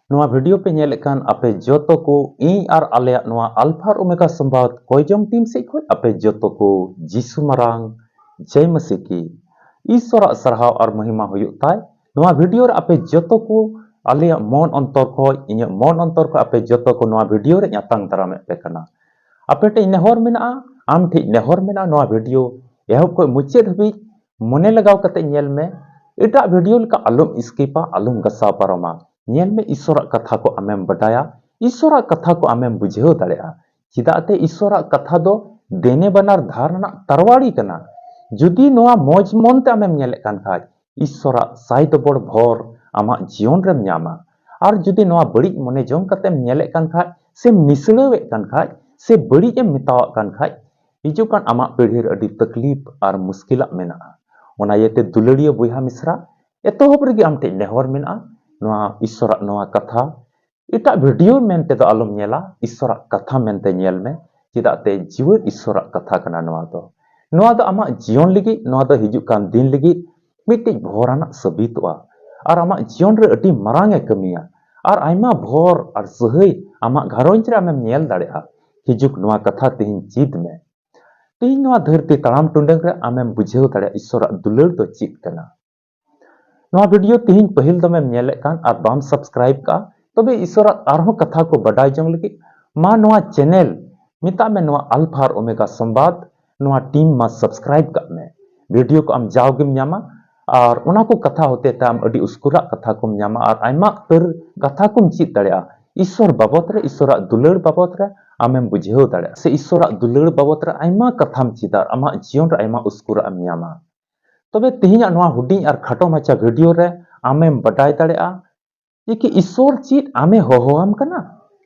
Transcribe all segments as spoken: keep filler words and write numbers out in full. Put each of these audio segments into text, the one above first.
ᱱᱚᱣᱟ video ᱯᱮ ᱧᱮᱞᱮᱫ ᱠᱟᱱ ᱟᱯᱮ ᱡᱚᱛᱚ ᱠᱚ, ᱤᱧ ᱟᱨ ᱟᱞᱮᱭᱟᱜ ᱱᱚᱣᱟ Alpha ᱟᱨ Omega ᱥᱚᱢᱵᱟᱫ ᱠᱚᱭᱡᱚᱝ team ᱥᱮᱫ ᱠᱷᱚᱱ ᱟᱯᱮ ᱡᱚᱛᱚ ᱠᱚ ᱡᱤᱥᱩ ᱢᱟᱨᱟᱝ ᱡᱚᱭ ᱢᱟᱥᱤ ᱠᱤ᱾ ᱤᱥᱚᱨᱟᱜ ᱥᱟᱨᱦᱟᱣ ᱟᱨ ᱢᱚᱦᱤᱢᱟ ᱦᱩᱭᱩᱜ ᱛᱟᱭ᱾ ᱱᱚᱣᱟ video ᱨᱮ ᱟᱯᱮ ᱡᱚᱛᱚ ᱠᱚ ᱟᱞᱮᱭᱟᱜ ᱢᱚᱱ ᱚᱱᱛᱚᱨ ᱠᱷᱚᱱ, ᱤᱧᱟᱹᱜ ᱢᱚᱱ ᱚᱱᱛᱚᱨ ᱠᱷᱚᱱ ᱟᱯᱮ ᱡᱚᱛᱚ ᱠᱚ ᱱᱚᱣᱟ video ᱨᱮᱧ ᱟᱛᱟᱝ ᱫᱟᱨᱟᱢᱮᱫ ᱯᱮ ᱠᱟᱱᱟ᱾ ᱟᱯᱮ ᱴᱷᱮᱱ ᱱᱮᱦᱚᱨ ᱢᱮᱱᱟᱜᱼᱟ, ᱟᱢ ᱴᱷᱮᱱ ᱱᱮᱦᱚᱨ ᱢᱮᱱᱟᱜᱼᱟ, ᱱᱚᱣᱟ video ᱮᱦᱚᱵ ᱠᱷᱚᱱ ᱢᱩᱪᱟᱹᱫ ᱦᱟᱹᱵᱤᱡ ᱢᱚᱱᱮ ᱞᱟᱜᱟᱣ ᱠᱟᱛᱮ ᱧᱮᱞ ᱢᱮ᱾ ᱮᱴᱟᱜ video ᱞᱮᱠᱟ ᱟᱞᱚᱢ skip ᱟ, ᱟᱞᱚᱢ ᱜᱷᱟᱥᱟᱣ ᱯᱟᱨᱚᱢᱟ᱾ ᱧᱮᱞ ᱢᱮ, ᱤᱥᱚᱨᱟᱜ ᱠᱟᱛᱷᱟ ᱠᱚ ᱟᱢᱮᱢ ᱵᱟᱰᱟᱭᱟ, ᱤᱥᱚᱨᱟᱜ ᱠᱟᱛᱷᱟ ᱠᱚ ᱟᱢᱮᱢ ᱵᱩᱡᱷᱟᱹᱣ ᱫᱟᱲᱮᱭᱟᱜᱼᱟ᱾ ᱪᱮᱫᱟᱜ ᱛᱮ ᱤᱥᱚᱨᱟᱜ ᱠᱟᱛᱷᱟ ᱫᱚ ᱫᱮᱱᱮ ᱵᱟᱱᱟᱨ ᱫᱷᱟᱨ ᱨᱮᱱᱟᱜ ᱛᱟᱨᱣᱟᱲᱤ ᱠᱟᱱᱟ᱾ ᱡᱩᱫᱤ ᱱᱚᱣᱟ ᱢᱚᱡᱽ ᱢᱚᱱ ᱛᱮ ᱟᱢᱮᱢ ᱧᱮᱞᱮᱫ ᱠᱟᱱ ᱠᱷᱟᱡ, ᱤᱥᱚᱨᱟᱜ ᱥᱟᱭ ᱫᱚᱵᱚᱲ ᱵᱷᱚᱨ ᱟᱢᱟᱜ ᱡᱤᱭᱚᱱ ᱨᱮᱢ ᱧᱟᱢᱟ᱾ ᱟᱨ ᱡᱩᱫᱤ ᱱᱚᱣᱟ ᱵᱟᱹᱲᱤᱡ ᱢᱚᱱᱮ ᱡᱚᱝ ᱠᱟᱛᱮᱢ ᱧᱮᱞᱮᱫ ᱠᱟᱱ ᱠᱷᱟᱡ, ᱥᱮᱢ ᱱᱤᱥᱲᱟᱹᱣᱮᱫ ᱠᱟᱱ ᱠᱷᱟᱡ, ᱥᱮ ᱵᱟᱹᱲᱤᱡ ᱮᱢ ᱢᱮᱛᱟᱣᱟᱜ ᱠᱟᱱ ᱠᱷᱟᱡ, ᱦᱤᱡᱩᱜ ᱠᱟᱱ ᱟᱢᱟᱜ ᱯᱤᱲᱦᱤ ᱨᱮ ᱟᱹᱰᱤ ᱛᱟᱠᱞᱤᱯ ᱟᱨ ᱢᱩᱥᱠᱤᱞᱟᱜ ᱢᱮᱱᱟᱜᱼᱟ᱾ ᱚᱱᱟ ᱤᱭᱟᱹᱛᱮ ᱫᱩᱞᱟᱹᱲᱤᱭᱟᱹ ᱵᱚᱭᱦᱟ ᱢᱤᱥᱨᱟ, ᱮᱛᱚᱦᱚᱵ ᱨᱮᱜᱮ ᱟᱢ ᱴᱷᱮᱱ ᱱᱮᱦᱚᱨ ᱢᱮᱱᱟᱜᱼᱟ, ᱱᱚᱣᱟ ᱤᱥᱚᱨᱟᱜ ᱱᱚᱣᱟ ᱠᱟᱛᱷᱟ ᱮᱴᱟᱜ video ᱢᱮᱱᱛᱮ ᱫᱚ ᱟᱞᱚᱢ ᱧᱮᱞᱟ, ᱤᱥᱚᱨᱟᱜ ᱠᱟᱛᱷᱟ ᱢᱮᱱᱛᱮ ᱧᱮᱞ ᱢᱮ᱾ ᱪᱮᱫᱟᱜ ᱛᱮ ᱡᱤᱣᱮᱫ ᱤᱥᱚᱨᱟᱜ ᱠᱟᱛᱷᱟ ᱠᱟᱱᱟ ᱱᱚᱣᱟ ᱫᱚ᱾ ᱱᱚᱣᱟ ᱫᱚ ᱟᱢᱟᱜ ᱡᱤᱭᱚᱱ ᱞᱟᱹᱜᱤᱫ, ᱱᱚᱣᱟ ᱫᱚ ᱦᱤᱡᱩᱜ ᱠᱟᱱ ᱫᱤᱱ ᱞᱟᱹᱜᱤᱫ ᱢᱤᱫᱴᱤᱡ ᱵᱷᱚᱨ ᱟᱱᱟᱜ ᱥᱟᱹᱵᱤᱛᱚᱜᱼᱟ᱾ ᱟᱨ ᱟᱢᱟᱜ ᱡᱤᱭᱚᱱ ᱨᱮ ᱟᱹᱰᱤ ᱢᱟᱨᱟᱝ ᱮ ᱠᱟᱹᱢᱤᱭᱟ᱾ ᱟᱨ ᱟᱭᱢᱟ ᱵᱷᱚᱨ ᱟᱨ ᱥᱟᱹᱦᱟᱹᱭ ᱟᱢᱟᱜ ᱜᱷᱟᱨᱚᱸᱡᱽ ᱨᱮ ᱟᱢᱮᱢ ᱧᱮᱞ ᱫᱟᱲᱮᱭᱟᱜᱼᱟ᱾ ᱦᱤᱡᱩᱜ ᱱᱚᱣᱟ ᱠᱟᱛᱷᱟ ᱛᱮᱦᱮᱧ ᱪᱮᱫ ᱢᱮ᱾ ᱛᱮᱦᱮᱧ ᱱᱚᱣᱟ ᱫᱷᱟᱹᱨᱛᱤ ᱛᱟᱲᱟᱢ ᱴᱩᱰᱟᱹᱝ ᱨᱮ ᱟᱢᱮᱢ ᱵᱩᱡᱷᱟᱹᱣ ᱫᱟᱲᱮᱭᱟᱜᱼᱟ ᱤᱥᱚᱨᱟᱜ ᱫᱩᱞᱟᱹᱲ ᱫᱚ ᱪᱮᱫ ᱠᱟᱱᱟ᱾ ᱱᱚᱣᱟ video ᱛᱮᱦᱮᱧ ᱯᱟᱹᱦᱤᱞ ᱫᱚᱢᱮᱢ ᱧᱮᱞᱮᱫ ᱠᱟᱱ ᱟᱨ ᱵᱟᱢ subscribe ᱠᱟᱜᱼᱟ, ᱛᱚᱵᱮ ᱤᱥᱚᱨᱟᱜ ᱟᱨᱦᱚᱸ ᱠᱟᱛᱷᱟ ᱠᱚ ᱵᱟᱰᱟᱭ ᱡᱚᱝ ᱞᱟᱹᱜᱤᱫ ᱢᱟ ᱱᱚᱣᱟ channel, ᱢᱮᱛᱟᱜ ᱢᱮ ᱱᱚᱣᱟ Alpha ᱟᱨ Omega ᱥᱚᱢᱵᱟᱫ, ᱱᱚᱣᱟ team ᱢᱟ subscribe ᱠᱟᱜ ᱢᱮ᱾ Video ᱠᱚ ᱟᱢ ᱡᱟᱣᱜᱮᱢ ᱧᱟᱢᱟ ᱟᱨ ᱚᱱᱟ ᱠᱚ ᱠᱟᱛᱷᱟ ᱦᱚᱛᱮ ᱛᱮ ᱟᱢ ᱟᱹᱰᱤ ᱩᱥᱠᱩᱨᱟᱜ ᱠᱟᱛᱷᱟ ᱠᱚᱢ ᱧᱟᱢᱟ ᱟᱨ ᱟᱭᱢᱟ ᱩᱛᱟᱹᱨ ᱠᱟᱛᱷᱟ ᱠᱚᱢ ᱪᱮᱫ ᱫᱟᱲᱮᱭᱟᱜᱼᱟ᱾ ᱤᱥᱚᱨ ᱵᱟᱵᱚᱛ ᱨᱮ, ᱤᱥᱚᱨᱟᱜ ᱫᱩᱞᱟᱹᱲ ᱵᱟᱵᱚᱛ ᱨᱮ ᱟᱢᱮᱢ ᱵᱩᱡᱷᱟᱹᱣ ᱫᱟᱲᱮᱭᱟᱜᱼᱟ, ᱥᱮ ᱤᱥᱚᱨᱟᱜ ᱫᱩᱞᱟᱹᱲ ᱵᱟᱵᱚᱛ ᱨᱮ ᱟᱭᱢᱟ ᱠᱟᱛᱷᱟᱢ ᱪᱮᱫᱟ, ᱟᱢᱟᱜ ᱡᱤᱭᱚᱱ ᱨᱮ ᱟᱭᱢᱟ ᱩᱥᱠᱩᱨᱟᱜ ᱮᱢ ᱧᱟᱢᱟ᱾ ᱛᱚᱵᱮ ᱛᱮᱦᱮᱧᱟᱜ ᱱᱚᱣᱟ ᱦᱩᱰᱤᱧ ᱟᱨ ᱠᱷᱟᱴᱚ ᱢᱟᱪᱷᱟ video ᱨᱮ ᱟᱢᱮᱢ ᱵᱟᱰᱟᱭ ᱫᱟᱲᱮᱭᱟᱜᱼᱟ ᱡᱮ ᱠᱤ ᱤᱥᱚᱨ ᱪᱮᱫ ᱟᱢᱮ ᱦᱚᱦᱚᱣᱟᱢ ᱠᱟᱱᱟ?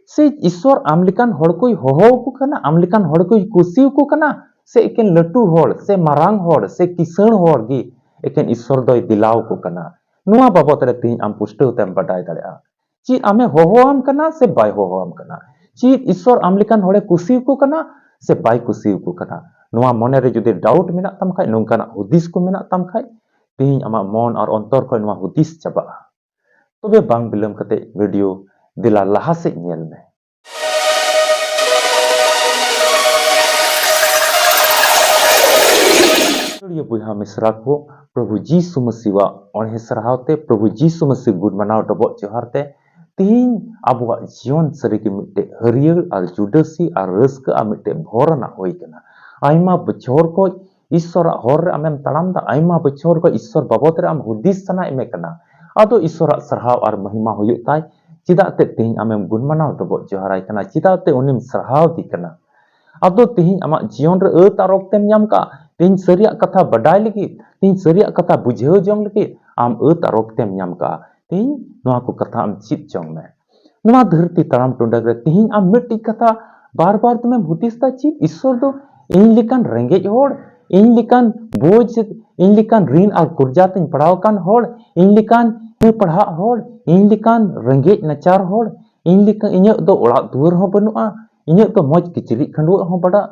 ᱥᱮ ᱤᱥᱚᱨ ᱟᱢ ᱞᱮᱠᱟᱱ ᱦᱚᱲ ᱠᱚᱭ ᱦᱚᱦᱚ ᱟᱠᱚ ᱠᱟᱱᱟ, ᱟᱢ ᱞᱮᱠᱟᱱ ᱦᱚᱲ ᱠᱚᱭ ᱠᱩᱥᱤ ᱟᱠᱚ ᱠᱟᱱᱟ? ᱥᱮ ᱮᱠᱮᱱ ᱞᱟᱹᱴᱩ ᱦᱚᱲ, ᱥᱮ ᱢᱟᱨᱟᱝ ᱦᱚᱲ, ᱥᱮ ᱠᱤᱥᱟᱹᱬ ᱦᱚᱲ ᱜᱮ ᱮᱠᱮᱱ ᱤᱥᱚᱨ ᱫᱚᱭ ᱫᱮᱞᱟ ᱟᱠᱚ ᱠᱟᱱᱟ? ᱱᱚᱣᱟ ᱵᱟᱵᱚᱛ ᱨᱮ ᱛᱮᱦᱮᱧ ᱟᱢ ᱯᱩᱥᱴᱟᱹᱣ ᱛᱮᱢ ᱵᱟᱰᱟᱭ ᱫᱟᱲᱮᱭᱟᱜᱼᱟ᱾ ᱪᱮᱫ ᱟᱢᱮ ᱦᱚᱦᱚᱣᱟᱢ ᱠᱟᱱᱟ ᱥᱮ ᱵᱟᱭ ᱦᱚᱦᱚᱣᱟᱢ ᱠᱟᱱᱟ? ᱪᱮᱫ ᱤᱥᱚᱨ ᱟᱢ ᱞᱮᱠᱟᱱ ᱦᱚᱲᱮ ᱠᱩᱥᱤ ᱟᱠᱚ ᱠᱟᱱᱟ ᱥᱮ ᱵᱟᱭ ᱠᱩᱥᱤ ᱟᱠᱚ ᱠᱟᱱᱟ? ᱱᱚᱣᱟ ᱢᱚᱱᱮ ᱨᱮ ᱡᱩᱫᱤ doubt ᱢᱮᱱᱟᱜ ᱛᱟᱢ ᱠᱷᱟᱡ, ᱱᱚᱝᱠᱟᱱᱟᱜ ᱦᱩᱫᱤᱥ ᱠᱚ ᱢᱮᱱᱟᱜ ᱛᱟᱢ ᱠᱷᱟᱡ, ᱛᱮᱦᱮᱧ ᱟᱢᱟᱜ ᱢᱚᱱ ᱟᱨ ᱚᱱᱛᱚᱨ ᱠᱷᱚᱱ ᱱᱚᱣᱟ ᱦᱩᱫᱤᱥ ᱪᱟᱵᱟᱜᱼᱟ᱾ ᱛᱚᱵᱮ ᱵᱟᱝ ᱵᱤᱞᱚᱢ ᱠᱟᱛᱮ ᱵᱷᱤᱰᱤᱭᱳ ᱫᱮᱞᱟ ᱞᱟᱦᱟ ᱥᱮᱫ ᱧᱮᱞ ᱢᱮ᱾ ᱫᱩᱞᱟᱹᱲᱤᱭᱟᱹ ᱵᱚᱭᱦᱟ ᱢᱤᱥᱨᱟ ᱠᱚ, ᱯᱨᱚᱵᱷᱩ ᱡᱤᱥᱩ ᱢᱟᱹᱥᱤᱣᱟᱜ ᱚᱬᱦᱮ ᱥᱟᱨᱦᱟᱣ ᱛᱮ, ᱯᱨᱚᱵᱷᱩ ᱡᱤᱥᱩ ᱢᱟᱹᱥᱤ ᱜᱩᱱ ᱢᱟᱱᱟᱣ ᱰᱚᱵᱚᱜ ᱡᱚᱦᱟᱨ ᱛᱮ, ᱛᱤᱦᱤᱧ ᱟᱵᱚᱣᱟᱜ ᱡᱤᱭᱚᱱ ᱥᱟᱹᱨᱤᱜᱮ ᱢᱤᱫᱴᱮᱡ ᱦᱟᱹᱨᱭᱟᱹᱲ ᱟᱨ ᱡᱩᱰᱟᱹᱥᱤ ᱟᱨ ᱨᱟᱹᱥᱠᱟᱹ ᱟᱨ ᱢᱤᱫᱴᱮᱡ ᱵᱷᱚᱨ ᱟᱱᱟᱜ ᱦᱩᱭ ᱠᱟᱱᱟ᱾ ᱟᱭᱢᱟ ᱵᱚᱪᱷᱚᱨ ᱠᱷᱚᱡ ᱤᱥᱥᱚᱨᱟᱜ ᱦᱚᱨ ᱨᱮ ᱟᱢᱮᱢ ᱛᱟᱲᱟᱢ ᱫᱟ, ᱟᱭᱢᱟ ᱵᱚᱪᱷᱚᱨ ᱠᱷᱚᱡ ᱤᱥᱥᱚᱨ ᱵᱟᱵᱚᱫ ᱨᱮ ᱟᱢ ᱦᱩᱫᱤᱥ ᱥᱟᱱᱟᱭᱮᱫ ᱢᱮ ᱠᱟᱱᱟ᱾ ᱟᱫᱚ ᱤᱥᱥᱚᱨᱟᱜ ᱥᱟᱨᱦᱟᱣ ᱟᱨ ᱢᱚᱦᱤᱢᱟ ᱦᱩᱭᱩᱜ ᱛᱟᱭ, ᱪᱮᱫᱟᱜ ᱛᱮ ᱛᱮᱦᱮᱧ ᱟᱢᱮᱢ ᱜᱩᱱ ᱢᱟᱱᱟᱣ ᱰᱚᱵᱚᱜ ᱡᱚᱦᱟᱨᱟᱭ ᱠᱟᱱᱟ? ᱪᱮᱫᱟᱜ ᱛᱮ ᱩᱱᱤᱢ ᱥᱟᱨᱦᱟᱣ ᱫᱮ ᱠᱟᱱᱟ? ᱟᱫᱚ ᱛᱮᱦᱮᱧ ᱟᱢᱟᱜ ᱡᱤᱭᱚᱱ ᱨᱮ ᱟᱹᱛ ᱟᱨ ᱚᱠᱛᱮᱢ ᱧᱟᱢ ᱠᱟᱜᱼᱟ᱾ ᱛᱮᱦᱮᱧ ᱥᱟᱹᱨᱤᱭᱟᱜ ᱠᱟᱛᱷᱟ ᱵᱟᱰᱟᱭ ᱞᱟᱹᱜᱤᱫ, ᱛᱮᱦᱮᱧ ᱥᱟᱹᱨᱤᱭᱟᱜ ᱠᱟᱛᱷᱟ ᱵᱩᱡᱷᱟᱹᱣ ᱡᱚᱝ ᱞᱟᱹᱜᱤᱫ ᱟᱢ ᱟᱹᱛ ᱟᱨ ᱚᱠᱛᱮᱢ ᱧᱟᱢ ᱠᱟᱜᱼᱟ᱾ ᱛᱮᱦᱮᱧ ᱱᱚᱣᱟ ᱠᱚ ᱠᱟᱛᱷᱟ ᱟᱢ ᱪᱮᱫ ᱡᱚᱝ ᱢᱮ᱾ ᱱᱚᱣᱟ ᱫᱷᱟᱹᱨᱛᱤ ᱛᱟᱲᱟᱢ ᱴᱩᱰᱟᱹᱜ ᱨᱮ ᱛᱮᱦᱮᱧ ᱟᱢ ᱢᱤᱫᱴᱤᱡ ᱠᱟᱛᱷᱟ ᱵᱟᱨ ᱵᱟᱨ ᱛᱮᱢᱮᱢ ᱦᱩᱫᱤᱥ ᱫᱟ, ᱪᱮᱫ ᱤᱥᱥᱚᱨ ᱫᱚ ᱤᱧ ᱞᱮᱠᱟᱱ ᱨᱮᱸᱜᱮᱡ ᱦᱚᱲ, ᱤᱧ ᱞᱮᱠᱟᱱ ᱵᱳᱡᱽ, ᱤᱧ ᱞᱮᱠᱟᱱ ᱨᱤᱱ ᱟᱨ ᱠᱚᱨᱡᱟ ᱛᱮᱧ ᱯᱟᱲᱟᱣ ᱟᱠᱟᱱ ᱦᱚᱲ, ᱤᱧ ᱞᱮᱠᱟᱱ ᱯᱟᱲᱦᱟᱜ ᱦᱚᱲ, ᱤᱧ ᱞᱮᱠᱟᱱ ᱨᱮᱸᱜᱮᱡ ᱱᱟᱪᱟᱨ ᱦᱚᱲ, ᱤᱧ ᱞᱮᱠᱟ, ᱤᱧᱟᱹᱜ ᱫᱚ ᱚᱲᱟᱜ ᱫᱩᱣᱟᱹᱨ ᱦᱚᱸ ᱵᱟᱹᱱᱩᱜᱼᱟ, ᱤᱧᱟᱹᱜ ᱫᱚ ᱢᱚᱡᱽ ᱠᱤᱪᱨᱤᱡ ᱠᱷᱟᱹᱰᱩᱣᱟᱹᱜ ᱦᱚᱸ ᱵᱟᱰᱟ-,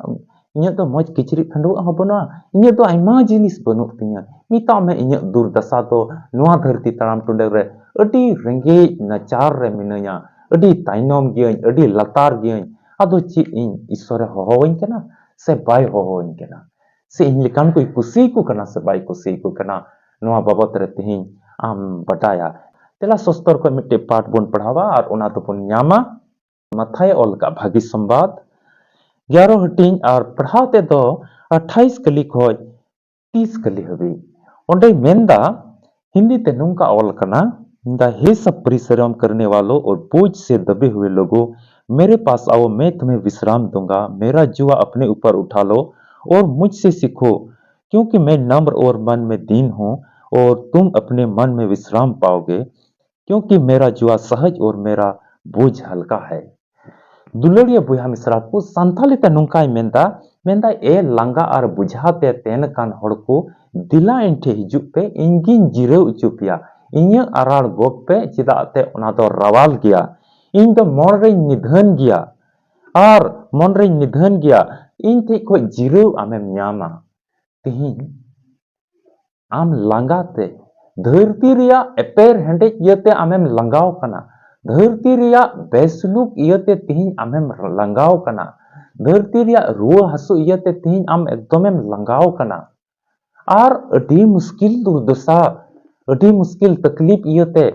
ᱤᱧᱟᱹᱜ ᱫᱚ ᱢᱚᱡᱽ ᱠᱤᱪᱨᱤᱡ ᱠᱷᱟᱹᱰᱩᱣᱟᱹᱜ ᱦᱚᱸ ᱵᱟᱹᱱᱩᱜᱼᱟ, ᱤᱧᱟᱹᱜ ᱫᱚ ᱟᱭᱢᱟ ᱡᱤᱱᱤᱥ ᱵᱟᱹᱱᱩᱜ ᱛᱤᱧᱟᱹ᱾ ᱢᱮᱛᱟᱜ ᱢᱮ, ᱤᱧᱟᱹᱜ ᱫᱩᱨᱫᱟᱥᱟ ᱫᱚ ᱱᱚᱣᱟ ᱫᱷᱟᱹᱨᱛᱤ ᱛᱟᱲᱟᱢ ᱴᱩᱰᱟᱹᱜ ᱨᱮ ᱟᱹᱰᱤ ᱨᱮᱸᱜᱮᱡ ᱱᱟᱪᱟᱨ ᱨᱮ ᱢᱤᱱᱟᱹᱧᱟ, ᱟᱹᱰᱤ ᱛᱟᱭᱱᱚᱢ ᱜᱤᱭᱟᱹᱧ, ᱟᱹᱰᱤ ᱞᱟᱛᱟᱨ ᱜᱤᱭᱟᱹᱧ᱾ ᱟᱫᱚ ᱪᱮᱫ ᱤᱧ ᱤᱥᱥᱚᱨᱮ ᱦᱚᱦᱚᱣᱟᱹᱧ ᱠᱟᱱᱟ ᱥᱮ ᱵᱟᱭ ᱦᱚᱦᱚᱣᱟᱹᱧ ᱠᱟᱱᱟ? ᱥᱮ ᱤᱧ ᱞᱮᱠᱟᱱ ᱠᱚᱭ ᱠᱩᱥᱤᱭᱟᱠᱚ ᱠᱟᱱᱟ ᱥᱮ ᱵᱟᱭ ᱠᱩᱥᱤᱭᱟᱠᱚ ᱠᱟᱱᱟ? ᱱᱚᱣᱟ ᱵᱟᱵᱚᱛ ᱨᱮ ᱛᱮᱦᱮᱧ ᱟᱢ ᱵᱟᱰᱟᱭᱟ᱾ ᱛᱮᱞᱟ ᱥᱚᱥᱛᱚᱨ ᱠᱷᱚᱱ ᱢᱤᱫᱴᱮᱡ ᱯᱟᱴ ᱵᱚᱱ ᱯᱟᱲᱦᱟᱣᱟ ᱟᱨ ᱚᱱᱟ ᱫᱚᱵᱚᱱ ᱧᱟᱢᱟ᱾ ᱢᱟᱛᱷᱟᱭ ᱚᱞ ᱠᱟᱜ ᱵᱷᱟᱹᱜᱤ ᱥᱚᱢᱵᱟᱫ, ᱜᱮᱭᱟᱨᱚ ᱦᱟᱹᱴᱤᱧ ᱟᱨ ᱯᱟᱲᱦᱟᱣ ᱛᱮᱫᱚ ᱟᱴᱷᱟᱭᱤᱥ ᱠᱟᱹᱞᱤ ᱠᱷᱚᱡ ᱛᱤᱥ ᱠᱟᱹᱞᱤ ᱦᱟᱹᱵᱤᱡ᱾ ᱚᱸᱰᱮᱭ ᱢᱮᱱᱫᱟ, ᱦᱤᱱᱫᱤ ᱛᱮ ᱱᱚᱝᱠᱟ ᱚᱞ ᱠᱟᱱᱟ, ᱢᱮᱱᱫᱟ, "हे सब परिश्रम करने वालों और बोझ से दबे हुए लोगों, मेरे पास आओ, मैं तुम्हें विश्राम दूंगा। मेरा जुआ अपने ऊपर उठा लो और मुझसे सीखो, क्योंकि मैं नम्र और मन में दीन हूँ, और तुम अपने मन में विश्राम पाओगे।" क्योंकि मेरा जुआ सहज और मेरा बोझ हल्का है। ᱫᱩᱞᱟᱹᱲᱤᱭᱟᱹ ᱵᱚᱭᱦᱟ ᱢᱤᱥᱨᱟ ᱠᱚ, ᱥᱟᱱᱛᱟᱞᱤ ᱛᱮ ᱱᱚᱝᱠᱟᱭ ᱢᱮᱱᱫᱟ, ᱢᱮᱱᱫᱟ, ᱮ ᱞᱟᱸᱜᱟ ᱟᱨ ᱵᱩᱡᱷᱟ ᱛᱮ ᱛᱮᱱ ᱟᱠᱟᱱ ᱦᱚᱲ ᱠᱚ, ᱫᱮᱞᱟ ᱤᱧ ᱴᱷᱮᱱ ᱦᱤᱡᱩᱜ ᱯᱮ, ᱤᱧ ᱜᱤᱧ ᱡᱤᱨᱟᱹᱣ ᱦᱚᱪᱚ ᱯᱮᱭᱟ᱾ ᱤᱧᱟᱹᱜ ᱟᱨᱟᱲ ᱜᱚᱜ ᱯᱮ, ᱪᱮᱫᱟᱜ ᱛᱮ ᱚᱱᱟ ᱫᱚ ᱨᱟᱣᱟᱞ ᱜᱮᱭᱟ᱾ ᱤᱧ ᱫᱚ ᱢᱚᱱ ᱨᱮᱧ ᱱᱤᱫᱷᱟᱹᱱ ᱜᱮᱭᱟ ᱟᱨ ᱢᱚᱱ ᱨᱮᱧ ᱱᱤᱫᱷᱟᱹᱱ ᱜᱮᱭᱟ᱾ ᱤᱧ ᱴᱷᱮᱡ ᱠᱷᱚᱡ ᱡᱤᱨᱟᱹᱣ ᱟᱢᱮᱢ ᱧᱟᱢᱟ᱾ ᱛᱮᱦᱮᱧ ᱟᱢ ᱞᱟᱸᱜᱟ ᱛᱮ, ᱫᱷᱟᱹᱨᱛᱤ ᱨᱮᱭᱟᱜ ᱮᱯᱮᱨ ᱦᱮᱸᱰᱮᱡ ᱤᱭᱟᱹᱛᱮ ᱟᱢᱮᱢ ᱞᱟᱸᱜᱟᱣ ᱠᱟᱱᱟ᱾ ᱫᱷᱟᱹᱨᱛᱤ ᱨᱮᱭᱟᱜ ᱵᱮᱥᱞᱩᱠ ᱤᱭᱟᱹᱛᱮ ᱛᱮᱦᱮᱧ ᱟᱢᱮᱢ ᱞᱟᱸᱜᱟᱣ ᱠᱟᱱᱟ᱾ ᱫᱷᱟᱹᱨᱛᱤ ᱨᱮᱭᱟᱜ ᱨᱩᱣᱟᱹ ᱦᱟᱹᱥᱩ ᱤᱭᱟᱹᱛᱮ ᱛᱮᱦᱮᱧ ᱟᱢ ᱮᱠᱫᱚᱢᱮᱢ ᱞᱟᱸᱜᱟᱣ ᱠᱟᱱᱟ᱾ ᱟᱨ ᱟᱹᱰᱤ ᱢᱩᱥᱠᱤᱞ ᱫᱩᱨᱫᱚᱥᱟ, ᱟᱹᱰᱤ ᱢᱩᱥᱠᱤᱞ ᱛᱟᱠᱞᱤᱯ ᱤᱭᱟᱹᱛᱮ,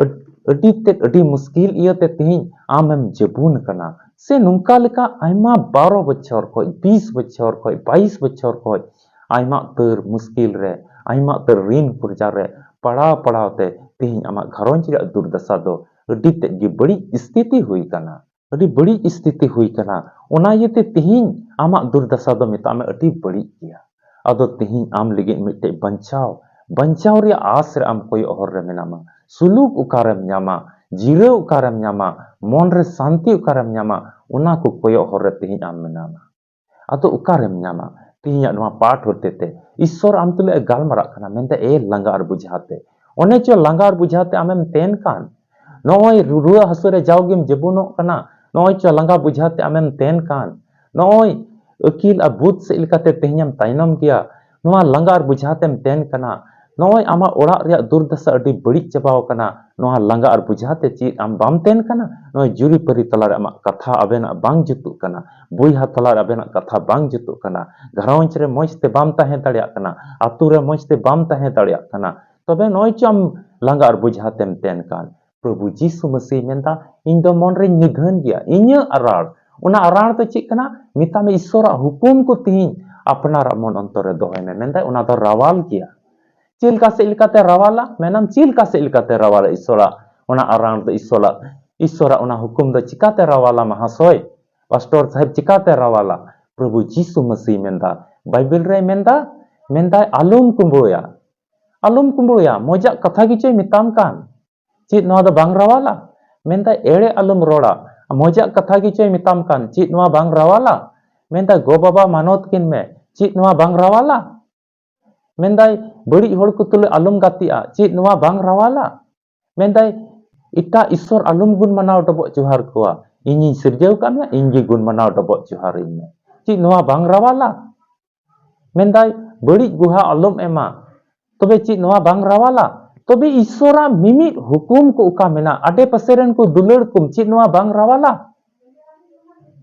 ᱟᱹᱰ-, ᱟᱹᱰᱤ ᱛᱮᱫ ᱟᱹᱰᱤ ᱢᱩᱥᱠᱤᱞ ᱤᱭᱟᱹᱛᱮ ᱛᱮᱦᱮᱧ ᱟᱢᱮᱢ ᱡᱟᱹᱵᱩᱱ ᱠᱟᱱᱟ᱾ ᱥᱮ ᱱᱚᱝᱠᱟ ᱞᱮᱠᱟ ᱟᱭᱢᱟ ᱵᱟᱨᱚ ᱵᱚᱪᱷᱚᱨ ᱠᱷᱚᱡ, ᱵᱤᱥ ᱵᱚᱪᱷᱚᱨ ᱠᱷᱚᱡ, ᱵᱟᱭᱤᱥ ᱵᱚᱪᱷᱚᱨ ᱠᱷᱚᱡ ᱟᱭᱢᱟ ᱩᱛᱟᱹᱨ ᱢᱩᱥᱠᱤᱞ ᱨᱮ, ᱟᱭᱢᱟ ᱩᱛᱟᱹᱨ ᱨᱤᱱ ᱠᱚᱨᱡᱟ ᱨᱮ ᱯᱟᱲᱟᱣ ᱯᱟᱲᱟᱣ ᱛᱮ ᱛᱮᱦᱮᱧ ᱟᱢᱟᱜ ᱜᱷᱟᱨᱚᱸᱡᱽ ᱨᱮᱭᱟᱜ ᱫᱩᱨᱫᱚᱥᱟ ᱫᱚ ᱟᱹᱰᱤ ᱛᱮᱫ ᱜᱮ ᱵᱟᱹᱲᱤᱡ ᱥᱛᱷᱤᱛᱤ ᱦᱩᱭ ᱠᱟᱱᱟ᱾ ᱟᱹᱰᱤ ᱵᱟᱹᱲᱤᱡ ᱥᱛᱷᱤᱛᱤ ᱦᱩᱭ ᱠᱟᱱᱟ᱾ ᱚᱱᱟ ᱤᱭᱟᱹᱛᱮ ᱛᱮᱦᱮᱧ ᱟᱢᱟᱜ ᱫᱩᱨᱫᱚᱥᱟ ᱫᱚ ᱢᱮᱛᱟᱜ ᱢᱮ ᱟᱹᱰᱤ ᱵᱟᱹᱲᱤᱡ ᱜᱮᱭᱟ᱾ ᱟᱫᱚ ᱛᱮᱦᱮᱧ ᱟᱢ ᱞᱟᱹᱜᱤᱫ ᱢᱤᱫᱴᱮᱡ ᱵᱟᱧᱪᱟᱣ, ᱵᱟᱧᱪᱟᱣ ᱨᱮᱭᱟᱜ ᱟᱥ ᱨᱮ ᱟᱢ ᱠᱚᱭᱚᱜ ᱦᱚᱨ ᱨᱮ ᱢᱮᱱᱟᱢᱟ᱾ ᱥᱩᱞᱩᱠ ᱚᱠᱟᱨᱮᱢ ᱧᱟᱢᱟ? ᱡᱤᱨᱟᱹᱣ ᱚᱠᱟᱨᱮᱢ ᱧᱟᱢᱟ? ᱢᱚᱱ ᱨᱮ ᱥᱟᱱᱛᱤ ᱚᱠᱟᱨᱮᱢ ᱧᱟᱢᱟ? ᱚᱱᱟ ᱠᱚ ᱠᱚᱭᱚᱜ ᱦᱚᱨ ᱨᱮ ᱛᱮᱦᱮᱧ ᱟᱢ ᱢᱮᱱᱟᱢᱟ᱾ ᱟᱫᱚ ᱚᱠᱟᱨᱮᱢ ᱧᱟᱢᱟ? ᱛᱮᱦᱮᱧᱟᱜ ᱱᱚᱣᱟ ᱯᱟᱴ ᱦᱚᱛᱮ ᱛᱮ ᱤᱥᱥᱚᱨ ᱟᱢ ᱛᱩᱞᱩᱡ ᱮ ᱜᱟᱞᱢᱟᱨᱟᱜ ᱠᱟᱱᱟ, ᱢᱮᱱᱫᱟ, "ᱮ ᱞᱟᱸᱜᱟ ᱟᱨ ᱵᱩᱡᱷᱟ ᱛᱮ, ᱚᱱᱮ ᱪᱚ ᱞᱟᱸᱜᱟ ᱟᱨ ᱵᱩᱡᱷᱟ ᱛᱮ ᱟᱢᱮᱢ ᱛᱮᱱ ᱠᱟᱱ, ᱱᱚᱜᱼᱚᱭ ᱨᱩ-, ᱨᱩᱣᱟᱹ ᱦᱟᱹᱥᱩ ᱨᱮ ᱡᱟᱣᱜᱮᱢ ᱡᱟᱹᱵᱩᱱᱚᱜ ᱠᱟᱱᱟ, ᱱᱚᱜᱼᱚᱭ ᱪᱚ ᱞᱟᱸᱜᱟ ᱵᱩᱡᱷᱟ ᱛᱮ ᱟᱢᱮᱢ ᱛᱮᱱ ᱠᱟᱱ, ᱱᱚᱜᱼᱚᱭ ᱟᱹᱠᱤᱞ ᱟᱨ ᱵᱩᱫᱷ ᱥᱮᱫ ᱞᱮᱠᱟᱛᱮ ᱛᱮᱦᱮᱧᱮᱢ ᱛᱟᱭᱱᱚᱢ ᱜᱮᱭᱟ, ᱱᱚᱣᱟ ᱞᱟᱸᱜᱟ ᱟᱨ ᱵᱩᱡᱷᱟ ᱛᱮᱢ ᱛᱮᱱ ᱠᱟᱱᱟ, ᱱᱚᱜᱼᱚᱭ ᱟᱢᱟᱜ ᱚᱲᱟᱜ ᱨᱮᱭᱟᱜ ᱫᱩᱨᱫᱚᱥᱟ ᱟᱹᱰᱤ ᱵᱟᱹᱲᱤᱡ ᱪᱟᱵᱟᱣ ᱠᱟᱱᱟ, ᱱᱚᱣᱟ ᱞᱟᱸᱜᱟ ᱟᱨ ᱵᱩᱡᱷᱟ ᱛᱮ ᱪᱮᱫ ᱟᱢ ᱵᱟᱢ ᱛᱮᱱ ᱠᱟᱱᱟ? ᱱᱚᱜᱼᱚᱭ ᱡᱩᱨᱤᱯᱟᱹᱨᱤ ᱛᱟᱞᱟᱨᱮ ᱟᱢᱟᱜ ᱠᱟᱛᱷᱟ ᱟᱵᱮᱱᱟᱜ ᱵᱟᱝ ᱡᱩᱛᱩᱜ ᱠᱟᱱᱟ, ᱵᱚᱭᱦᱟ ᱛᱟᱞᱟᱨᱮ ᱟᱵᱮᱱᱟᱜ ᱠᱟᱛᱷᱟ ᱵᱟᱝ ᱡᱩᱛᱩᱜ ᱠᱟᱱᱟ, ᱜᱷᱟᱨᱚᱸᱡᱽ ᱨᱮ ᱢᱚᱡᱽ ᱛᱮ ᱵᱟᱢ ᱛᱟᱦᱮᱸ ᱫᱟᱲᱮᱭᱟᱜ ᱠᱟᱱᱟ, ᱟᱛᱳ ᱨᱮ ᱢᱚᱡᱽ ᱛᱮ ᱵᱟᱢ ᱛᱟᱦᱮᱸ ᱫᱟᱲᱮᱭᱟᱜ ᱠᱟᱱᱟ, ᱛᱚᱵᱮ ᱱᱚᱜᱼᱚᱭ ᱪᱚ ᱟᱢ ᱞᱟᱸᱜᱟ ᱟᱨ ᱵᱩᱡᱷᱟ ᱛᱮᱢ ᱛᱮᱱ ᱠᱟᱱ?" ᱯᱨᱚᱵᱷᱩ ᱡᱤᱥᱩ ᱢᱟᱹᱥᱤ ᱢᱮᱱᱫᱟ, "ᱤᱧ ᱫᱚ ᱢᱚᱱ ᱨᱮᱧ ᱱᱤᱫᱷᱟᱹᱱ ᱜᱮᱭᱟ, ᱤᱧᱟᱹᱜ ᱟᱨᱟᱲ, ᱚᱱᱟ ᱟᱨᱟᱲ ᱫᱚ ᱪᱮᱫ ᱠᱟᱱᱟ? ᱢᱮᱛᱟᱜ ᱢᱮ ᱤᱥᱥᱚᱨᱟᱜ ᱦᱩᱠᱩᱢ ᱠᱚ ᱛᱮᱦᱮᱧ ᱟᱯᱱᱟᱨᱟᱜ ᱢᱚᱱ ᱚᱱᱛᱚᱨ ᱨᱮ ᱫᱚᱦᱚᱭ ᱢᱮ᱾" ᱢᱮᱱᱫᱟᱭ, ᱚᱱᱟ ᱫᱚ ᱨᱟᱣᱟᱞ ᱜᱮᱭᱟ᱾ ᱪᱮᱫ ᱞᱮᱠᱟ ᱥᱮᱫ ᱞᱮᱠᱟᱛᱮ ᱨᱟᱣᱟᱞᱟ? ᱢᱮᱱᱟᱢ, ᱪᱮᱫ ᱞᱮᱠᱟ ᱥᱮᱫ ᱞᱮᱠᱟᱛᱮ ᱨᱟᱣᱟᱞᱟ ᱤᱥᱥᱚᱨᱟᱜ ᱚᱱᱟ ᱟᱨᱟᱲ ᱫᱚ, ᱤᱥᱥᱚᱨᱟᱜ, ᱤᱥᱥᱚᱨᱟᱜ ᱚᱱᱟ ᱦᱩᱠᱩᱢ ᱫᱚ ᱪᱤᱠᱟᱛᱮ ᱨᱟᱣᱟᱞᱟ ᱢᱟᱦᱟᱥᱚᱭ? ᱯᱟᱥᱴᱚᱨ ᱥᱟᱦᱮᱵ, ᱪᱤᱠᱟᱛᱮ ᱨᱟᱣᱟᱞᱟ? ᱯᱨᱚᱵᱷᱩ ᱡᱤᱥᱩ ᱢᱟᱹᱥᱤ ᱢᱮᱱᱫᱟ, ᱵᱟᱭᱵᱮᱞ ᱨᱮᱭ ᱢᱮᱱᱫᱟ, ᱢᱮᱱᱫᱟᱭ, "ᱟᱞᱚᱢ ᱠᱩᱢᱵᱽᱲᱩᱭᱟ, ᱟᱞᱚᱢ ᱠᱩᱢᱵᱽᱲᱩᱭᱟ, ᱢᱚᱡᱟᱜ ᱠᱟᱛᱷᱟ ᱜᱮᱪᱚᱭ ᱢᱮᱛᱟᱢ ᱠᱟᱱ, ᱪᱮᱫ ᱱᱚᱣᱟ ᱫᱚ ᱵᱟᱝ ᱨᱟᱣᱟᱞᱟ?" ᱢᱮᱱᱫᱟᱭ, "ᱮᱲᱮ ᱟᱞᱚᱢ ᱨᱚᱲᱟ, ᱢᱚᱡᱟᱜ ᱠᱟᱛᱷᱟ ᱜᱮᱪᱚᱭ ᱢᱮᱛᱟᱢ ᱠᱟᱱ, ᱪᱮᱫ ᱱᱚᱣᱟ ᱵᱟᱝ ᱨᱟᱣᱟᱞᱟ?" ᱢᱮᱱᱫᱟᱭ, "ᱜᱚ ᱵᱟᱵᱟ ᱢᱟᱱᱚᱛ ᱠᱤᱱ ᱢᱮ, ᱪᱮᱫ ᱱᱚᱣᱟ ᱵᱟᱝ ᱨᱟᱣᱟᱞᱟ?" ᱢᱮᱱᱫᱟᱭ, "ᱵᱟᱹᱲᱤᱡ ᱦᱚᱲ ᱠᱚ ᱛᱩᱞᱩᱡ ᱟᱞᱚᱢ ᱜᱟᱛᱮᱜᱼᱟ, ᱪᱮᱫ ᱱᱚᱣᱟ ᱵᱟᱝ ᱨᱟᱣᱟᱞᱟ?" ᱢᱮᱱᱫᱟᱭ, "ᱮᱴᱟᱜ ᱤᱥᱥᱚᱨ ᱟᱞᱚᱢ ᱜᱩᱱ ᱢᱟᱱᱟᱣ ᱰᱚᱵᱚᱜ ᱡᱚᱦᱟᱨ ᱠᱚᱣᱟ, ᱤᱧᱤᱧ ᱥᱤᱨᱡᱟᱹᱣ ᱠᱟᱜ ᱢᱮᱭᱟ, ᱤᱧ ᱜᱮ ᱜᱩᱱ ᱢᱟᱱᱟᱣ ᱰᱚᱵᱚᱜ ᱡᱚᱦᱟᱨ ᱤᱧ ᱢᱮ, ᱪᱮᱫ ᱱᱚᱣᱟ ᱵᱟᱝ ᱨᱟᱣᱟᱞᱟ?" ᱢᱮᱱᱫᱟᱭ, "ᱵᱟᱹᱲᱤᱡ ᱜᱩᱦᱟ ᱟᱞᱚᱢ ᱮᱢᱟ, ᱛᱚᱵᱮ ᱪᱮᱫ ᱱᱚᱣᱟ ᱵᱟᱝ ᱨᱟᱣᱟᱞᱟ? ᱛᱚᱵᱮ ᱤᱥᱚᱨᱟᱜ ᱢᱤᱢᱤᱫ ᱦᱩᱠᱩᱢ ᱠᱚ ᱚᱠᱟ ᱢᱮᱱᱟᱜ, ᱟᱰᱮ ᱯᱟᱥᱮ ᱨᱮᱱ ᱠᱚ ᱫᱩᱞᱟᱹᱲ ᱠᱚᱢ, ᱪᱮᱫ ᱱᱚᱣᱟ ᱵᱟᱝ ᱨᱟᱣᱟᱞᱟ?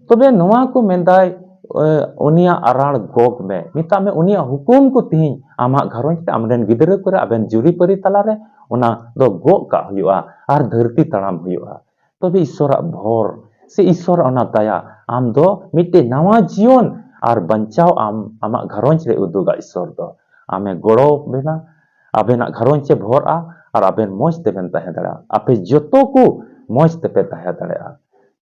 ᱛᱚᱵᱮ ᱱᱚᱣᱟ ᱠᱚ ᱢᱮᱱᱫᱟᱭ, ᱮ, ᱩᱱᱤᱭᱟᱜ ᱟᱨᱟᱲ ᱜᱚᱜ ᱢᱮ, ᱢᱮᱛᱟᱜ ᱢᱮ ᱩᱱᱤᱭᱟᱜ ᱦᱩᱠᱩᱢ ᱠᱚ ᱛᱮᱦᱮᱧ ᱟᱢᱟᱜ ᱜᱷᱟᱨᱚᱸᱡᱽ ᱨᱮ, ᱟᱢᱨᱮᱱ ᱜᱤᱫᱽᱨᱟᱹ ᱠᱚᱨᱮ, ᱟᱵᱮᱱ ᱡᱩᱨᱤᱯᱟᱹᱨᱤ ᱛᱟᱞᱟᱨᱮ ᱚᱱᱟ ᱫᱚ ᱜᱚᱜ ᱠᱟᱜ ᱦᱩᱭᱩᱜᱼᱟ ᱟᱨ ᱫᱷᱟᱹᱨᱛᱤ ᱛᱟᱲᱟᱢ ᱦᱩᱭᱩᱜᱼᱟ᱾ ᱛᱚᱵᱮ ᱤᱥᱚᱨᱟᱜ ᱵᱷᱚᱨ ᱥᱮ ᱤᱥᱚᱨᱟᱜ ᱚᱱᱟ ᱫᱟᱭᱟ ᱟᱢ ᱫᱚ ᱢᱤᱫᱴᱮᱡ ᱱᱟᱣᱟ ᱡᱤᱭᱚᱱ ᱟᱨ ᱵᱟᱧᱪᱟᱣ ᱟᱢ ᱟᱢᱟᱜ ᱜᱷᱟᱨᱚᱸᱡᱽ ᱨᱮ ᱩᱫᱩᱜᱟ᱾ ᱤᱥᱚᱨ ᱫᱚ ᱟᱢᱮ ᱜᱚᱲᱚ ᱵᱮᱱᱟ, ᱟᱵᱮᱱᱟᱜ ᱜᱷᱟᱨᱚᱸᱡᱽ ᱮ ᱵᱷᱚᱨᱟ ᱟᱨ ᱟᱵᱮᱱ ᱢᱚᱡᱽ ᱛᱮᱵᱮᱱ ᱛᱟᱦᱮᱸ ᱫᱟᱲᱮᱭᱟᱜᱼᱟ᱾ ᱟᱯᱮ ᱡᱚᱛᱚ ᱠᱚ ᱢᱚᱡᱽ ᱛᱮᱯᱮ ᱛᱟᱦᱮᱸ ᱫᱟᱲᱮᱭᱟᱜᱼᱟ᱾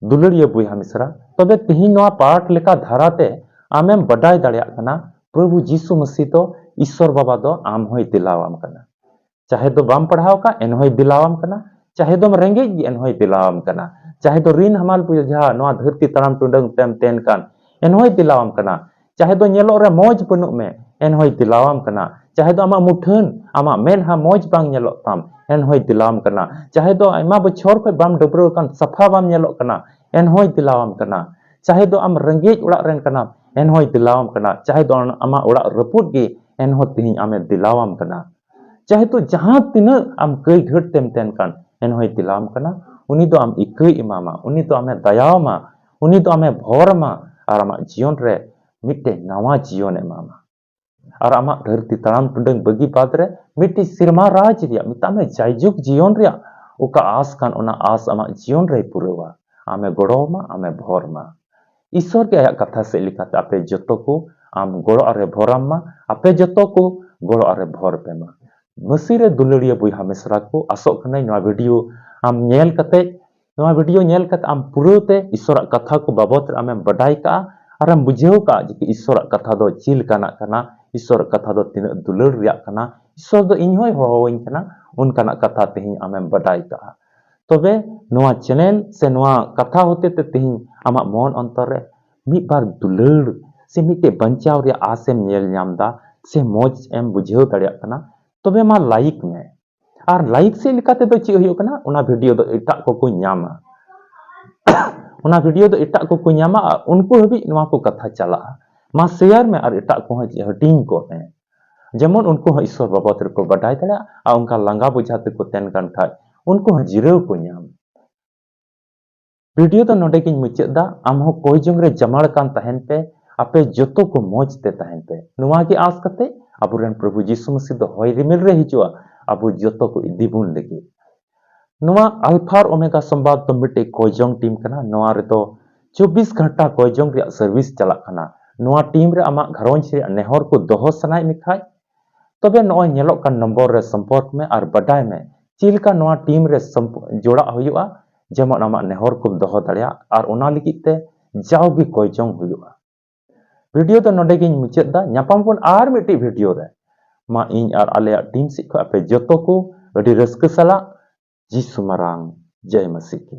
ᱫᱩᱞᱟᱹᱲᱤᱭᱟᱹ ᱵᱚᱭᱦᱟ ᱢᱤᱥᱨᱟ, ᱛᱚᱵᱮ ᱛᱤᱦᱤᱧ ᱱᱚᱣᱟ ᱯᱟᱴ ᱞᱮᱠᱟ ᱫᱷᱟᱨᱟᱛᱮ ᱟᱢᱮᱢ ᱵᱟᱰᱟᱭ ᱫᱟᱲᱮᱭᱟᱜ ᱠᱟᱱᱟ, ᱯᱨᱚᱵᱷᱩ ᱡᱤᱥᱩ ᱢᱟᱹᱥᱤ ᱫᱚ, ᱤᱥᱚᱨ ᱵᱟᱵᱟ ᱫᱚ ᱟᱢ ᱦᱚᱸᱭ ᱫᱮᱞᱟᱣᱟᱢ ᱠᱟᱱᱟ᱾ ᱪᱟᱦᱮ ᱫᱚ ᱵᱟᱢ ᱯᱟᱲᱦᱟᱣ ᱠᱟᱜ, ᱮᱱᱦᱚᱸᱭ ᱫᱮᱞᱟᱣᱟᱢ ᱠᱟᱱᱟ᱾ ᱪᱟᱦᱮ ᱫᱚᱢ ᱨᱮᱸᱜᱮᱡ ᱜᱮ, ᱮᱱᱦᱚᱸᱭ ᱫᱮᱞᱟᱣᱟᱢ ᱠᱟᱱᱟ᱾ ᱪᱟᱦᱮ ᱫᱚ ᱨᱤᱱ ᱦᱟᱢᱟᱞ ᱵᱚᱭᱦᱟ ᱱᱚᱣᱟ ᱫᱷᱟᱹᱨᱛᱤ ᱛᱟᱲᱟᱢ ᱴᱩᱰᱟᱹᱝ ᱛᱮᱢ ᱛᱮᱱ ᱠᱟᱱ, ᱮᱱᱦᱚᱸᱭ ᱫᱮᱞᱟᱣᱟᱢ ᱠᱟᱱᱟ᱾ ᱪᱟᱦᱮ ᱫᱚ ᱧᱮᱞᱚᱜ ᱨᱮ ᱢᱚᱡᱽ ᱵᱟᱹᱱᱩᱜ ᱢᱮ, ᱮᱱᱦᱚᱸᱭ ᱫᱮᱞᱟᱣᱟᱢ ᱠᱟᱱᱟ᱾ ᱪᱟᱦᱮ ᱫᱚ ᱟᱢᱟᱜ ᱢᱩᱴᱷᱟᱹᱱ, ᱟᱢᱟᱜ ᱢᱮᱫᱦᱟ ᱢᱚᱡᱽ ᱵᱟᱝ ᱧᱮᱞᱚᱜ ᱛᱟᱢ, ᱮᱱᱦᱚᱸᱭ ᱫᱮᱞᱟᱣᱟᱢ ᱠᱟᱱᱟ᱾ ᱪᱟᱦᱮ ᱫᱚ ᱟᱭᱢᱟ ᱵᱚᱪᱷᱚᱨ ᱠᱷᱚᱱ ᱵᱟᱢ ᱰᱟᱹᱵᱽᱨᱟᱹᱣ ᱟᱠᱟᱱ, ᱥᱟᱯᱷᱟ ᱵᱟᱢ ᱧᱮᱞᱚᱜ ᱠᱟᱱᱟ, ᱮᱱᱦᱚᱸᱭ ᱫᱮᱞᱟᱣᱟᱢ ᱠᱟᱱᱟ᱾ ᱪᱟᱦᱮ ᱫᱚ ᱟᱢ ᱨᱮᱸᱜᱮᱡ ᱚᱲᱟᱜ ᱨᱮᱱ ᱠᱟᱱᱟᱢ, ᱮᱱᱦᱚᱸᱭ ᱫᱮᱞᱟᱣᱟᱢ ᱠᱟᱱᱟ᱾ ᱪᱟᱦᱮ ᱫᱚ ᱟᱢᱟᱜ ᱚᱲᱟᱜ ᱨᱟᱹᱯᱩᱫ ᱜᱮ, ᱮᱱᱦᱚᱸ ᱛᱮᱦᱮᱧ ᱟᱢᱮ ᱫᱮᱞᱟᱣᱟᱢ ᱠᱟᱱᱟ᱾ ᱪᱟᱦᱮ ᱫᱚ ᱡᱟᱦᱟᱸ ᱛᱤᱱᱟᱹᱜ ᱟᱢ ᱠᱟᱹᱭ ᱜᱷᱟᱹᱴ ᱛᱮᱢ ᱛᱟᱦᱮᱱ ᱠᱟᱱ, ᱮᱱᱦᱚᱸᱭ ᱫᱮᱞᱟᱣᱟᱢ ᱠᱟᱱᱟ᱾ ᱩᱱᱤ ᱫᱚ ᱟᱢ ᱤᱠᱟᱹᱭ ᱮᱢᱟᱢᱟ, ᱩᱱᱤ ᱫᱚ ᱟᱢᱮ ᱫᱟᱭᱟᱣᱟᱢᱟ, ᱩᱱᱤ ᱫᱚ ᱟᱢᱮ ᱵᱷᱚᱨ ᱟᱢᱟ ᱟᱨ ᱟᱢᱟᱜ ᱡᱤᱭᱚᱱ ᱨᱮ ᱢᱤᱫᱴᱮᱱ ᱱᱟᱣᱟ ᱡᱤᱭᱚᱱ ᱮ ᱮᱢᱟᱢᱟ᱾ ᱟᱨ ᱟᱢᱟᱜ ᱫᱷᱟᱹᱨᱛᱤ ᱛᱟᱲᱟᱢ ᱴᱩᱰᱟᱹᱝ ᱵᱟᱹᱜᱤ ᱵᱟᱫ ᱨᱮ ᱢᱤᱫᱴᱤᱡ ᱥᱮᱨᱢᱟ ᱨᱟᱡᱽ ᱨᱮᱭᱟᱜ, ᱢᱮᱛᱟᱜ ᱢᱮ ᱡᱟᱭᱡᱩᱜᱽ ᱡᱤᱭᱚᱱ ᱨᱮᱭᱟᱜ ᱚᱠᱟ ᱟᱥ ᱠᱟᱱ, ᱚᱱᱟ ᱟᱥ ᱟᱢᱟᱜ ᱡᱤᱭᱚᱱ ᱨᱮᱭ ᱯᱩᱨᱟᱹᱣᱟ, ᱟᱢᱮ ᱜᱚᱲᱚᱣᱟᱢᱟ, ᱟᱢᱮ ᱵᱷᱚᱨ ᱟᱢᱟ᱾ ᱤᱥᱚᱨ ᱜᱮ ᱟᱭᱟᱜ ᱠᱟᱛᱷᱟ ᱥᱮᱫ ᱞᱮᱠᱟᱛᱮ ᱟᱯᱮ ᱡᱚᱛᱚ ᱠᱚ ᱟᱢ ᱜᱚᱲᱚ ᱟᱨᱮ ᱵᱷᱚᱨᱟᱢ ᱢᱟ, ᱟᱯᱮ ᱡᱚᱛᱚ ᱠᱚ ᱜᱚᱲᱚ ᱟᱨᱮ ᱵᱷᱚᱨ ᱯᱮ ᱢᱟ᱾ ᱢᱟᱹᱥᱤ ᱨᱮ ᱫᱩᱞᱟᱹᱲᱤᱭᱟᱹ ᱵᱚᱭᱦᱟ ᱢᱤᱥᱨᱟ ᱠᱚ, ᱟᱥᱚᱜ ᱠᱟᱹᱱᱟᱹᱧ ᱱᱚᱣᱟ ᱵᱷᱤᱰᱤᱭᱳ ᱟᱢ ᱧᱮᱞ ᱠᱟᱛᱮ, ᱱᱚᱣᱟ ᱵᱷᱤᱰᱤᱭᱳ ᱧᱮᱞ ᱠᱟᱛᱮ ᱟᱢ ᱯᱩᱨᱟᱹᱣ ᱛᱮ ᱤᱥᱚᱨᱟᱜ ᱠᱟᱛᱷᱟ ᱠᱚ ᱵᱟᱵᱚᱛ ᱨᱮ ᱟᱢᱮᱢ ᱵᱟᱰᱟᱭ ᱠᱟᱜᱼᱟ ᱟᱨᱮᱢ ᱵᱩᱡᱷᱟᱹᱣ ᱠᱟᱜᱼᱟ ᱡᱮ ᱤᱥᱚᱨᱟᱜ ᱠᱟᱛᱷᱟ ᱫᱚ ᱪᱮᱫ ᱞᱮᱠᱟᱱᱟᱜ ᱠᱟᱱᱟ, ᱤᱥᱚᱨᱟᱜ ᱠᱟᱛᱷᱟ ᱫᱚ ᱛᱤᱱᱟᱹᱜ ᱫᱩᱞᱟᱹᱲ ᱨᱮᱭᱟᱜ ᱠᱟᱱᱟ, ᱤᱥᱚᱨ ᱫᱚ ᱤᱧ ᱦᱚᱸᱭ ᱦᱚᱦᱚᱣᱟᱹᱧ ᱠᱟᱱᱟ, ᱚᱱᱠᱟᱱᱟᱜ ᱠᱟᱛᱷᱟ ᱛᱮᱦᱮᱧ ᱟᱢᱮᱢ ᱵᱟᱰᱟᱭ ᱠᱟᱜᱼᱟ᱾ ᱛᱚᱵᱮ ᱱᱚᱣᱟ ᱪᱮᱱᱮᱞ ᱥᱮ ᱱᱚᱣᱟ ᱠᱟᱛᱷᱟ ᱦᱚᱛᱮ ᱛᱮ ᱛᱮᱦᱮᱧ ᱟᱢᱟᱜ ᱢᱚᱱ ᱚᱱᱛᱚᱨ ᱨᱮ ᱢᱤᱫ ᱵᱟᱨ ᱫᱩᱞᱟᱹᱲ ᱥᱮ ᱢᱤᱫᱴᱮᱡ ᱵᱟᱧᱪᱟᱣ ᱨᱮᱭᱟᱜ ᱟᱥ ᱮᱢ ᱧᱮᱞ ᱧᱟᱢ ᱮᱫᱟ ᱥᱮ ᱢᱚᱡᱽ ᱮᱢ ᱵᱩᱡᱷᱟᱹᱣ ᱫᱟᱲᱮᱭᱟᱜ ᱠᱟᱱᱟ, ᱛᱚᱵᱮ ᱢᱟ ᱞᱟᱭᱤᱠ ᱢᱮ᱾ ᱟᱨ ᱞᱟᱭᱤᱠ ᱥᱮᱫ ᱞᱮᱠᱟ ᱛᱮᱫᱚ ᱪᱮᱫ ᱦᱩᱭᱩᱜ ᱠᱟᱱᱟ, ᱚᱱᱟ ᱵᱷᱤᱰᱤᱭᱳ ᱫᱚ ᱮᱴᱟᱜ ᱠᱚᱠᱚ ᱧᱟᱢᱟ᱾ ᱚᱱᱟ ᱵᱷᱤᱰᱤᱭᱳ ᱫᱚ ᱮᱴᱟᱜ ᱠᱚᱠᱚ ᱧᱟᱢᱟ ᱟᱨ ᱩᱱᱠᱩ ᱦᱟᱹᱵᱤᱡ ᱱᱚᱣᱟ ᱠᱚ ᱠᱟᱛᱷᱟ ᱪᱟᱞᱟᱜᱼᱟ᱾ ᱢᱟ ᱥᱮᱭᱟᱨ ᱢᱮ ᱟᱨ ᱮᱴᱟᱜ ᱠᱚᱦᱚᱸ ᱦᱟᱹᱴᱤᱧ ᱠᱚᱜ ᱢᱮ᱾ ᱡᱮᱢᱚᱱ ᱩᱱᱠᱩ ᱦᱚᱸ ᱤᱥᱥᱚᱨ ᱵᱟᱵᱚᱫ ᱨᱮᱠᱚ ᱵᱟᱰᱟᱭ ᱫᱟᱲᱮᱭᱟᱜᱼᱟ ᱟᱨ ᱚᱱᱠᱟ ᱞᱟᱸᱜᱟ ᱵᱩᱡᱷᱟ ᱛᱮᱠᱚ ᱛᱟᱦᱮᱱ ᱠᱟᱱ ᱠᱷᱟᱡ ᱩᱱᱠᱩ ᱦᱚᱸ ᱡᱤᱨᱟᱹᱣ ᱠᱚ ᱧᱟᱢ᱾ ᱵᱷᱤᱰᱤᱭᱳ ᱫᱚ ᱱᱚᱰᱮ ᱜᱤᱧ ᱢᱩᱪᱟᱹᱫ ᱫᱟ᱾ ᱟᱢ ᱦᱚᱸ ᱠᱚᱭ ᱡᱚᱝ ᱨᱮ ᱡᱟᱢᱟᱲ ᱠᱟᱱ ᱛᱟᱦᱮᱱ ᱯᱮ, ᱟᱯᱮ ᱡᱚᱛᱚ ᱠᱚ ᱢᱚᱡᱽ ᱛᱮ ᱛᱟᱦᱮᱱ ᱯᱮ᱾ ᱱᱚᱣᱟ ᱜᱮ ᱟᱸᱥ ᱠᱟᱛᱮ ᱟᱵᱚᱨᱮᱱ ᱯᱨᱚᱵᱷᱩ ᱡᱤᱥᱩ ᱢᱟᱹᱥᱤ ᱫᱚ ᱦᱚᱭ ᱨᱤᱢᱤᱞ ᱨᱮ ᱦᱤᱡᱩᱜᱼᱟ, ᱟᱵᱚ ᱡᱚᱛᱚ ᱠᱚ ᱤᱫᱤ ᱵᱚᱱ ᱞᱟᱹᱜᱤᱫ᱾ ᱱᱚᱣᱟ ᱟᱞᱯᱷᱟ ᱟᱨ ᱳᱢᱮᱜᱟ ᱥᱚᱢᱵᱟᱫ ᱫᱚ ᱢᱤᱫᱴᱮᱡ ᱠᱚᱭ ᱡᱚᱝ ᱴᱤᱢ ᱠᱟᱱᱟ᱾ ᱱᱚᱣᱟ ᱨᱮᱫᱚ ᱪᱚᱵᱵᱤᱥ ᱜᱷᱚᱱᱴᱟ ᱠᱚᱭ ᱡᱚᱝ ᱨᱮᱭᱟᱜ ᱥᱟᱨᱵᱷᱤᱥ ᱪᱟᱞᱟᱜ ᱠᱟᱱᱟ᱾ ᱱᱚᱣᱟ ᱴᱤᱢ ᱨᱮ ᱟᱢᱟᱜ ᱜᱷᱟᱨᱚᱸᱡᱽ ᱨᱮᱭᱟᱜ ᱱᱮᱦᱚᱨ ᱠᱚ ᱫᱚᱦᱚ ᱥᱟᱱᱟᱭᱮᱫ ᱢᱮ ᱠᱷᱟᱡ, ᱛᱚᱵᱮ ᱱᱚᱜᱼᱚᱭ ᱧᱮᱞᱚᱜ ᱠᱟᱱ ᱱᱚᱢᱵᱚᱨ ᱨᱮ ᱥᱚᱢᱯᱚᱨᱠ ᱢᱮ ᱟᱨ ᱵᱟᱰᱟᱭ ᱢᱮ ᱪᱮᱫ ᱞᱮᱠᱟ ᱱᱚᱣᱟ ᱴᱤᱢ ᱨᱮ ᱥᱚᱢᱯ-, ᱡᱚᱲᱟᱜ ᱦᱩᱭᱩᱜᱼᱟ, ᱡᱮᱢᱚᱱ ᱟᱢᱟᱜ ᱱᱮᱦᱚᱨ ᱠᱚᱢ ᱫᱚᱦᱚ ᱫᱟᱲᱮᱭᱟᱜ ᱟᱨ ᱚᱱᱟ ᱞᱟᱹᱜᱤᱫ ᱛᱮ ᱡᱟᱣᱜᱮ ᱠᱚᱭ ᱡᱚᱝ ᱦᱩᱭᱩᱜᱼᱟ᱾ ᱵᱷᱤᱰᱤᱭᱳ ᱫᱚ ᱱᱚᱰᱮ ᱜᱤᱧ ᱢᱩᱪᱟᱹᱫ ᱫᱟ᱾ ᱧᱟᱯᱟᱢ ᱵᱚᱱ ᱟᱨ ᱢᱤᱫᱴᱤᱡ ᱵᱷᱤᱰᱤᱭᱳ ᱨᱮ᱾ ᱢᱟ ᱤᱧ ᱟᱨ ᱟᱞᱮᱭᱟᱜ ᱴᱤᱢ ᱥᱮᱫ ᱠᱷᱚᱱ ᱟᱯᱮ ᱡᱚᱛᱚ ᱠᱚ ᱟᱹᱰᱤ ᱨᱟᱹᱥᱠᱟᱹ ᱥᱟᱞᱟᱜ ᱡᱤᱥᱩ ᱢᱟᱨᱟᱝ ᱡᱚᱭ ᱢᱟᱹᱥᱤ ᱠᱤ᱾